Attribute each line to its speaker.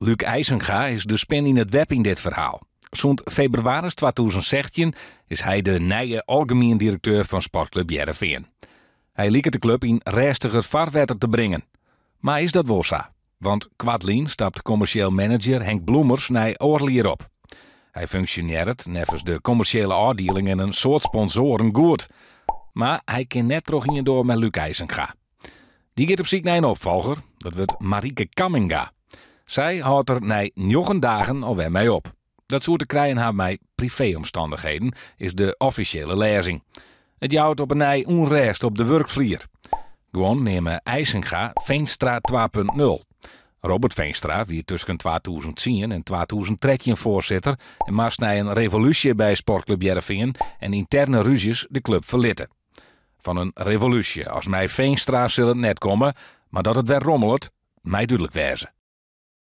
Speaker 1: Luuc Eisenga is de spin yn it web yn dit ferhaal. Sûnt febrewaris 2016 is hy de nije algemien direkteur fan Sportklup Hearrenfean. Hy liket de klup yn rêstiger farwetter te bringen. Mar is dat wol sa? Want koartlyn stapt kommersjeel manager Henk Bloemers nei oardel jier op. Hy funksjonearret neffens de kommersjele ôfdieling en in soad sponsoaren goed. Mar hy kin net troch ien doar mei Luuc Eisenga. Dy giet op syk nei in opfolger, dat wurdt Marieke Kamminga. Sy hâldt der nei njoggen dagen alwer mei op. Dat soe te krijen ha mei priveeomstannichheden, is de offisjele lêzing. It jout op 'e nij ûnrêst op de wurkflier. Guon neame Eisenga Veenstra 2.0. Robert Veenstra wie tusken 2010 en 2013 foarsitter en moast nei in revolúsje by Sportklup Hearrenfean en ynterne rúzjes de klup ferlitte. Fan in revolúsje as mei Veenstra sil it net komme, mar dat it wer rommelet, mei dúdlik wêze.